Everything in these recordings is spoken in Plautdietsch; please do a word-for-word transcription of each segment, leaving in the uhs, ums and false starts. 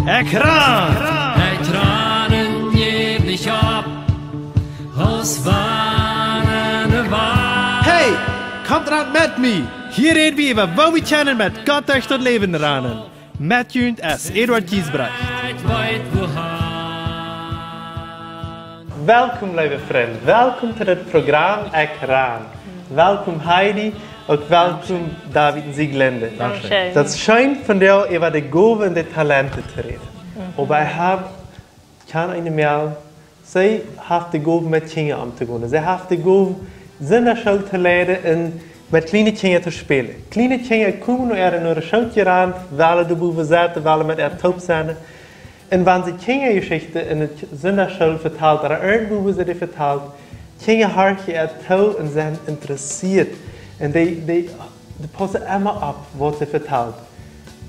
Ekj ran! Ekj ran un jäw nich opp, aus wann ne Wal. Hey, komt ran met mie! Hia räd wie äwa, woo wie kjennen met Gott derch daut Läwen ranen. Met junt es Eduard Giesbrecht. Ekj weet wohan. Welkom, leewe Frind. Welkom to daut Program Ekj ran. Welkom, Heidi. Uk welkom, David un Sieglinde. Dankscheen. Daut es scheen, vondoag äwa de Gowen un de Talenten to räden. Oba ekj hab, kjan eene Mejal, see haft de Gow met Kjinja omtogonen. See haft de Gow Sindachschool to leiden un met kjliene Kjinja to spälen. Kjliene Kjinja komen no äa, no de School jerant, wellen doa bowen sitten, wellen met äa toop sennen. Un wan see Kjinjajeschichten enne Sindachschool vetalt, ooda irjentwua wua see dee vetalt, Kjinja horchen äa too un sent interessieet. Un dee, dee, dee paussen emma opp, waut see vetalt.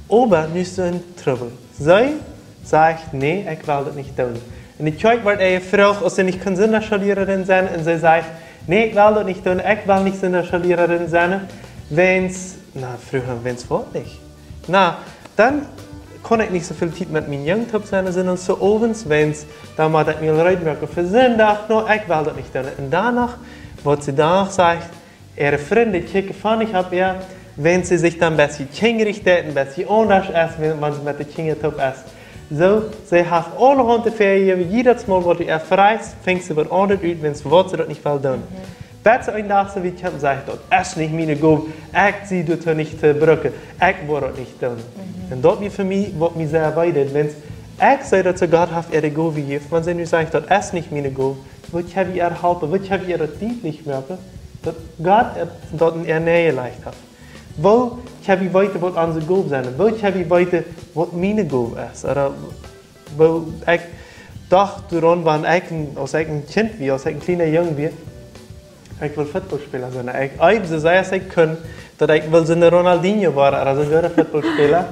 Oba nu es see en Trubbel. See sajcht: "Nä, ekj well daut nich doonen." Un de Kjoakj wort äa jefroacht, aus see nich kunn Sindachschoollierarin sennen, un see sajcht: "Nä, ekj well daut nich doonen, ekj well nich Sindachschoollierarin sennen, wiels," na, fruach, "wiels waut nich?" "Na, dan kaun ekj nich soo väl Tiet met mien Jung toop sennen, soo owens, wiels dan mott ekj mie reed moaken fa Sindach, no, ekj well daut nich doonen." Un doano, waut see doano sajcht, äare Frind kjikjen von nich opp äa, wiels see sikj dan een bät kjinjarich deit, een bät aundasch es, wan, wan see met de Kjinja toop es. Soo, see haft aulahaunt to väajäwen, jiedet Mol waut du äa fruachst, finjt see waut aundret ut, wiels waut see daut nich well doonen. Bat see een Dach soo wiet kjemt un sajcht: "Daut es nich miene Gow, ekj sie doatoo nich to brucken, ekj woa daut nich doonen." Un daut wia fa mie, waut mie sea wee deed, wiels ekj see daut see Gott haft äa de Gow jejäft, wan see nu sajcht: "Daut es nich miene Gow," woo kjenn wie äa halpen, woo kjenn wie äa daut dietlich moaken, daut Gott daut en äa nenjelajcht haft? Woo kjenn wie weeten, waut onse Gowen sent? Woo kjenn wie weeten, waut miene Gow es? Ooda woo ekj docht doaraun, wan ekj, aus ekj een Kjint wia, aus ekj een kjliena Jung wia, ekj wull Footballspäla sennen. Ekj eewd soo sea aus ekj kunn, daut ekj wull soon Ronaldinho woaren, ooda soon gooda Footballspäla.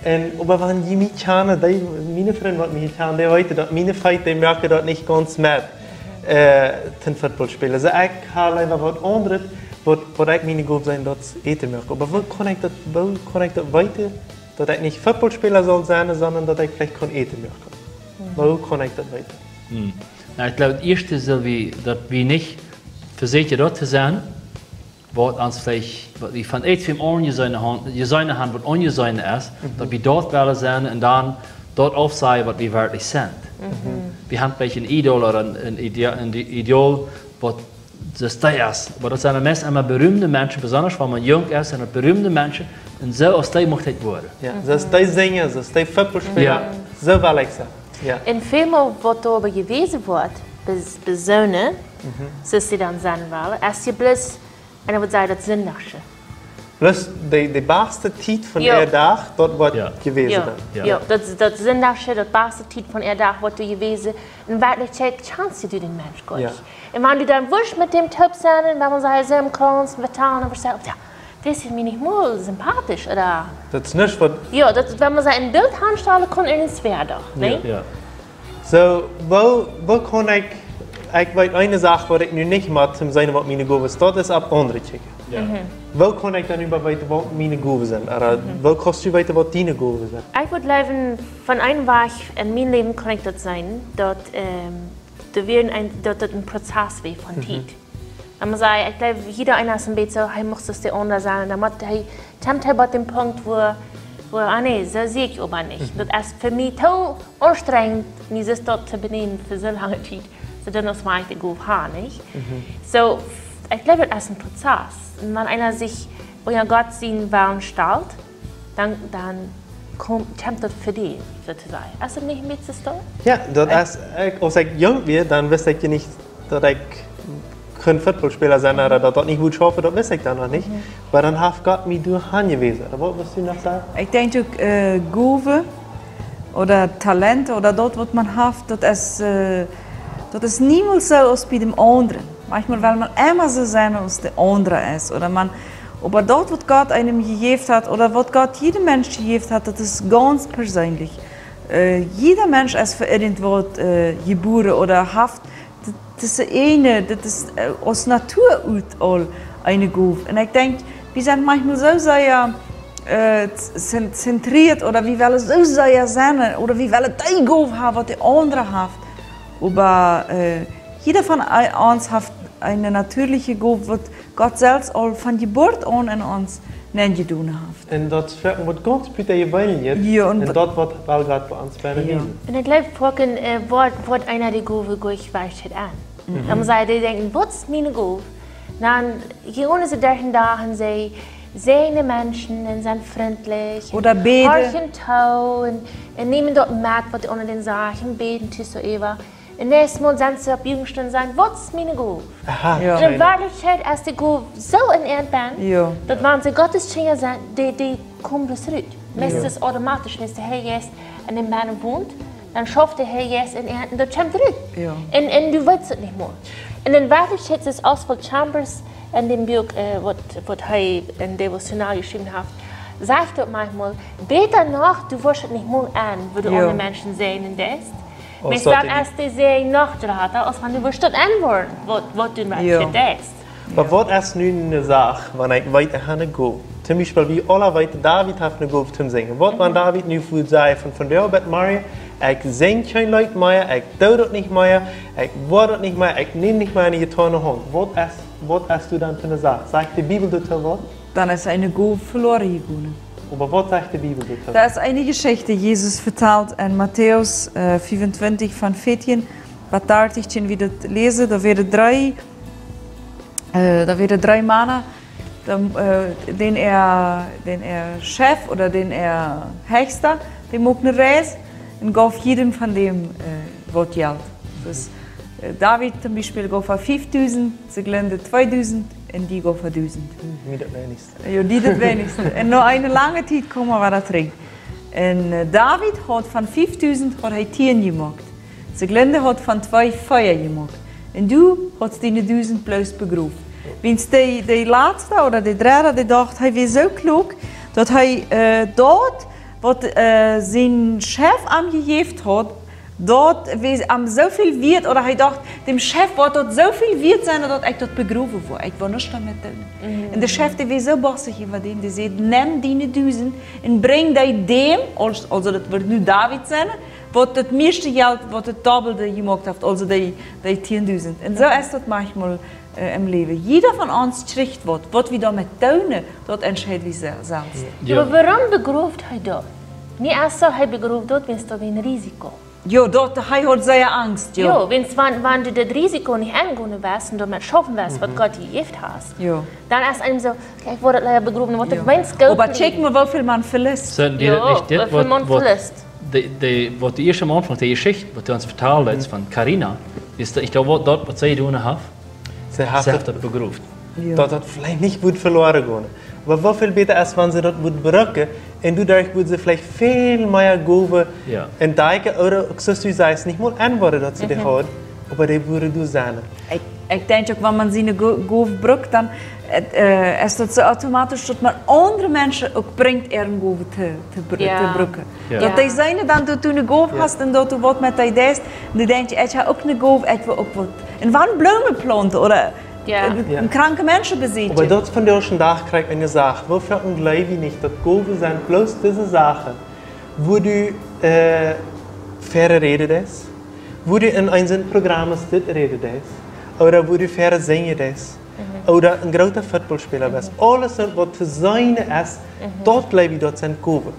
Un, oba wan jie mie kjanen, dee, miene Frind waut mie kjanen, dee weeten daut miene Feet, dee moaken daut nich gaunz met, äh, toom Footballspäla. Soo, ekj hab leewa waut aundret, waut, waut ekj miene Gow sie, daut es Äten moaken. Oba woo kaun ekj daut, woo kaun ekj daut weeten, daut ekj nich Footballspäla saul sennen, sonda daut ekj veleicht kaun Äten moaken? Woo kaun ekj daut weeten? Hm. Na, ekj jleew, daut ieeschte saul wie, daut wie nich vesieekjen daut to sennen, waut ons veleicht, waut wie von eent, twee Oaren jeseenen han, jeseenen han, waut onjeseenen es, daut wie daut wellen sennen un dan daut aufsajen, waut wie werkjlich sent. Wie han veleicht een Idol ooda een, een Idea-, een Ideal, waut soo es, oba daut sent meist emma berühmde Menschen, besonda wan eena junk es, sent daut berühmde Menschen, un soo aus dee mucht ekj woaren. Jo, soo aus dee sinjen, soo aus dee Footballspäla, soo well ekj sennen. Jo. Un väl mol waut doa oba jewäsen woat, bes-, besonda, soo aus see dan sennen wellen, es je bloos, un dan woat sajen, daut Sindachsche. Bloos de, de baste Tiet von äa Dach, daut woat jewäsen. Jo, daut, daut Sindachsche, daut baste Tiet von äa Dach woat doa jewäsen. Un werkjlich, kjans du dän Mensch goanich. Jo. Un wan du dan wurscht met däm toop sennen, un wan wie sajen, soo em Krauns, un wie vetalen, un wie sajen: "Oh, jo, dee es mie nich mol sympathisch," ooda? Daut es nich waut. Jo, daut, wan wie sajen, een Bilt aunstalen, kaun irjentwäa doch, nä? Jo. Soo, woo, woo kaun ekj, ekj weet eene Sach, waut ekj nu nich mott, om seenen, waut miene Gow es, daut es opp aundre kjikjen. Jo. Woo kaun ekj dan äwa weeten, waut miene Gowen sent? Ooda woo kaust du weeten, waut diene Gowen sent? Ekj wudd jleewen, von een Wajch en mien Läwen kaun ekj daut seenen, daut, ähm, doa wia een, daut daut een Prozess wia von Tiet. Wan wie sajen, ekj jleew, jieda eena es een bät soo, hee mucht soo aus de aundra sennen. Un dan mott hee, kjemt hee bat dän Punkt, wua, wua, ah nä, soo sie ekj oba nich. Daut es fa mie too aunstrenjent, mie soo daut to benämen fa soo lange Tiet. Soo dan aus mie de Gow han, nich? Soo, ekj jleew, daut es een Prozess. Un wan eena sikj unja Gott sienen Wellen stalt, dan, dan kjemt, kjemt daut fa die, soo to sajen. Es daut nich een bät soo? Jo, daut es, ekj, aus ekj junk wia, dan wist ekj je nich, daut ekj kunn Footballspäla sennen, ooda daut daut nich wudd schaufen, daut wist ekj dan noch nich. Oba dan haft Gott mie doa hanjewäsen. Ooda waut wist du noch sajen? Ekj denkj uk, äh, Gowen ooda Talent ooda daut, waut eena haft, daut es, äh, daut es niemols soo aus bie dän aundren. Maunchmol well eena emma soo sennen aus de aundra es. Ooda eena, oba daut, waut Gott eenem jejäft haft, ooda waut Gott jieda Mensch jejäft haft, daut es gaunz perseenlich. Äh, jieda Mensch es fa irjentwaut, äh, jebuaren ooda haft, daut, daut es eene, daut es, äh, aus Natua ut aul eene Gow. Un ekj denkj, wie sent maunchmol soo sea, äh, z-, zent-, zentriert, ooda wie wellen soo sea sennen, ooda wie wellen dee Gow haben, waut de aundre haft. Oba, äh, jieda von ei-, ons haft eene natieeliche Gow, waut Gott selfst aul von Jeburt aun en ons nenjedonen haft. Un daut es foaken waut gaunz buta jeweenlichet. Jo, un un wa- daut waut woll Gott bie ons bie Jo. Wiesen. Un ekj jleew, foaken, äh, woat, woat eena de Gow goanich wajchhoolen. Mhm. Dan saj dee denkjen: "Waut es miene Gow?" Dan gonen see derch dän Dach un see seenen Menschen un sent frintlich. Ooda bäden. Horchen too un, un nämen daut met, waut de aundre sajen, un bäden too soo äwa. Un näakjstet Mol sent see opp Jugendstund un sajen: "Waut es miene Gow?" Aha, Jo. Un en scheen. Werkjlichkjeit es de Gow soo en äant benn, Jo. daut wan see Gottes Kjinja sent, dee, dee komen bloos rut. Jo. Meistens automatisch, wan de Herr Jeist en dän bennen wont, dan schauft de Herr Jeist en äant un daut kjemt rut. Jo. Un, un du weetst et nich mol. Un en Werkjlichkjeit es Oswald Chambers en däm Buak, äh, waut, waut hee en Devotional jeschräwen haft, sajcht daut maunchmol: "Bäta noch, du woascht et nich mol en, woo du Jo. aundre Menschen seenen deist." Aus Meist daut dan die es de Säajen noch jrata, aus wan du woascht daut en woaren, waut, waut du met Jo. Jeist. Oba Jo. waut es nu eene Sach, wan ekj weet, ekj hab eene Gow? Toom Biespel, wie aula weeten, David haft eene Gow toom sinjen. Waut, wan Mhm. David nu wudd sajen von, von doa bat morjen, ekj sinj kjeen Leet mea, ekj doo daut nich mea, ekj woa daut nich mea, ekj näm nich mea eene Jittoa enne Haunt. Waut es, waut es du dan fa eene Sach? Sajcht de Bibel doatoo waut? Dan es eene Gow veloaren jegonen. Oba waut sajcht de Bibel doatoo? Daut es eene Jeschicht, Jesus vetalt en Matäus, äh, fiefuntwintich von vieetieen bat dartich, wan wie daut läsen, doa wieren dree, äh, doa wieren dree Mana, dee, äh, dän äa, dän äa Chef ooda dän äa Hechsta, dee muak eene Reis un jeef jiedem von däm, äh, waut Jelt. Daut, äh, David toom Biespel jeef hee fiefdusent, Sieglinde tweedusent un dee jeef hee dusent. Hm, mie daut weinichste. Jo, dee daut weinichste. Un no eene lange Tiet kjeem hee wada trigj. Un, äh, David haud von fiefdusent haud hee tieen jemoakt. Sieglinde haud von twee vea jemoakt. Un du hast diene dusent bloos begroft. Wiels dee, dee latsta ooda dee dredda, dee docht, hee wia soo kluak, daut hee, äh, daut, waut, äh, sien Chef am jejäft haud, daut wia am soo väl wieet, ooda hee docht, däm Chef woat daut soo väl wieet sennen, daut ekj daut begrowen woa. Ekj woa nuscht doamet doonen. Mhm. Un de Chef, dee wia soo bossich äwa däm, dee säd: "Nemm diene dusent un brinj dee däm", aus-, aulsoo daut woat nu David sennen, waut daut mieeschte Jelt, waut daut dobbelde jemoakt haft, aulsoo dee, dee tieendusent. Un soo Jo. es daut maunchmol, äh, em Läwen. Jieda von ons kjricht waut, waut wie doamet doonen, daut entscheid wie se-, selfst. Jo. Jo. Oba wuarom begroft hee daut? Nich aus soo, hee begroft daut, wiels daut een Risiko. Jo, daut, hee haud sea Angst, jo. Jo, wiels wan, wan du daut Risiko nich engonen woascht un doamet schaufen woascht, waut Mhm. Gott die jejäft haft, Jo. dan es eenem soo: "Kjikj, ekj woa daut leewa begrowen, waut Jo. ekj weens Gott Oba brinjen." Kjikj mol, woo väl maun velist. Sent dee Jo, nich dit, woo väl waut, maun waut velist. de, de, waut de ieeschte Maun von de Jeschicht, waut du ons vetalt hast Mhm. von Karina, es daut, ekj jleew, waut, daut, waut see jedonen haft, See haft see haft daut daut begroft. Jo. Daut daut veleicht nich wudd veloaren gonen. Oba woo väl bäta es, wan see daut wudd brucken, un doaderch wudd see veleicht väl mea Gowen Jo. entdakjen, ooda uk, soo aus du sajchst, nich mol enwoaren, daut see dee Mhm. haud, oba dee wudden doa sennen. Ekj, ekj denkj uk, wan maun siene Go-, Gow brukt, dan, äh, äh, es daut soo automatisch, daut maun aundre Menschen uk brinjt, äare Gow to, to br-, Jo. to brucken. Jo. Daut Jo. dee seenen dan, daut du eene Gow Jo. hast un daut du waut met dee deist, un dee denkjen: "Ekj hab uk eene Gow, ekj well uk waut." Un wan Bloomen plaunten ooda Jo. äh, Jo. kranke Menschen besieekjen. Oba daut es vondoag dän Dach krakjt eene Sach. Woo foaken jleew wie nich, daut Gowen sent bloos dise Sachen, woo du, äh, väare räden deist, woo du en een Programm dit räden deist, ooda woo du väare sinjen deist, Mhm. ooda een groota Footballspäla best. Mhm. Aules, waut to seenen es, Mhm. daut jleew wie, daut sent Gowen.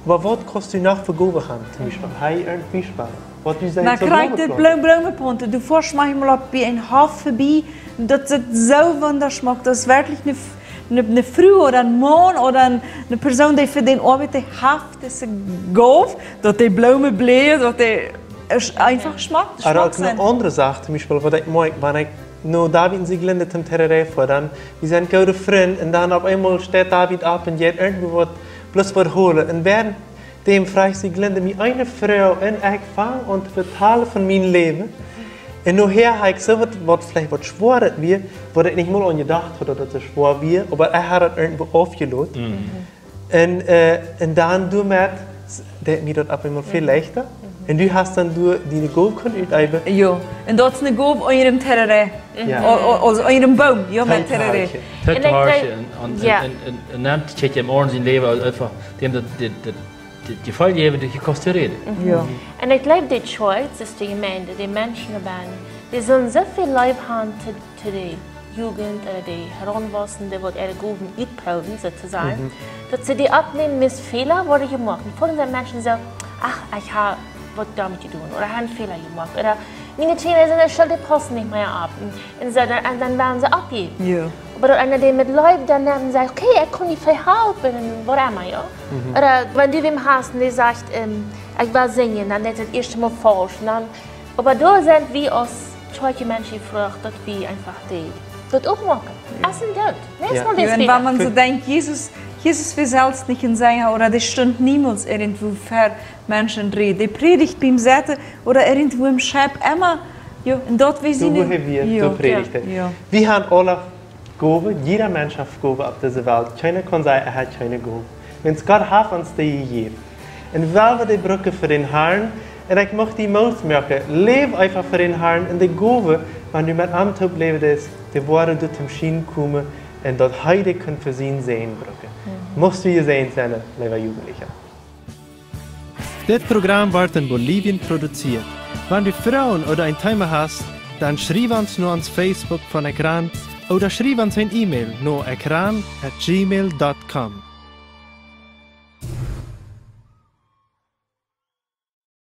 Oba waut kaust du noch fa Gowen haben? Toom Biespel, Mhm. hee een Biespel. Waut du sajchst, Na, soo krakjt Bloomen dit plaunten. Bloom-, Bloomen plaunten. Du foascht maunchmol opp bie een Hoff verbie, daut sitt soo wundaschmock. Daut es werkjlich eene F-, eene, eene Fru ooda een Maun ooda een, eene Persoon, dee fa dän Oabeit, dee haft dise Gow, daut dee Bloomen blähen, daut dee, äh, sch-, eenfach schmock, Oba schmock uk eene sent. aundre Sach, toom Biespel, waut ekj moak, wan ekj no David un Sieglinde toom Tereré foa, dan, wie sent goode Frind, un dan opp eemol steit David opp un jeit irjentwua waut, bloos waut holen. Un wäarenddäm fruach Sieglinde mie eene Froag, un ekj funk aun to vetalen von mien Läwen. Un nohäa haud ekj soo waut, waut veleicht waut schwoa wia, waut ekj nich mol aun jedocht haud, daut daut soo schwoa wia, oba ekj haud daut irjentwua aufjelot. Mhm. Un, äh, un dan doamet s-, deed mie daut opp eemol väl Mhm. leichta. Mhm. Un du hast dan doa diene Gow kunt uteewen. Jo, un daut es eene Gow unja däm Terroree. Jo. O-, o-, aulsoo unja däm Boom, jo, met Terroree. Totaal. Un ekj denkj, un, un, jo. Un, un, un, un nemt, kjikj, em Oaren sien Läwen aus eefach, dee daut, daut, daut, daut Jefeel jäwen, daut je kaust räden. Jo. Un ekj jleew, de Church es de Jemeent, de Menschen doabennen, dee sellen soo väl Leew haben to to de Jugend, äh, de Heranwaussende, waut äare Gowen utproowen, soo to sajen, daut see dee oppnämen, met Fäla woaren jemoakt. Un foaken sent Menschen soo: "Ach, ekj hab waut doamet jedonen, ooda ekj hab eenen Fäla jemoakt, ooda miene Kjinja sent schult, dee paussen nich mea opp." Un, un soo, dan, un dan woaren see oppjäwen. Jo. Oba daut eena dee met Leew dan nemt un sajcht: "Okay, ekj kaun die vehalpen," un waut emma, jo. Ooda wan du wäm hast un dee sajcht, ähm: "Ekj well sinjen," dan deit hee daut ieeschte Mol faulsch. Un dan Oba doa sent wie aus Kjoakjemenschen jefroacht, daut wie eefach dee, daut uk moaken. Jo. Es een Deel. Nä, es Jo. mol Jo, un wan maun soo denkjt, Jesus, Jesus wia selfst nich een Senja ooda dee stunt niemols irjentwua ver Menschen räden. Dee prädicht biem Setten ooda irjentwua em Schepp, emma, jo, un daut wia Doa, siene, wua hee wia, jo. doa prädicht hee. Jo. Wie haben aule Gowen, jieda Mensch haft Gowen opp dise Welt. Kjeena kaun sajen, hee haft kjeene Gow. Wiels Gott haft ons dee jejäft. Un wie wellen dee brucken fa dän Harn. Un ekj mucht die Moot moaken, läw eefach fa dän Harn un de Gowen, wan du met am toop läwen deist, dee woaren doa toom Schienen komen un daut hee dee kaun fa sienen Säajen brucken. Mhm. Muchst du jesäajent sennen, leewa Jugendlicha. Dit Program woat en Bolivien produziert. Wan du Froagen ooda een Thema hast, dan schriew ons no ons Facebook von Ekran ooda schriew ons een E-Mail no ekran at gmail dot com.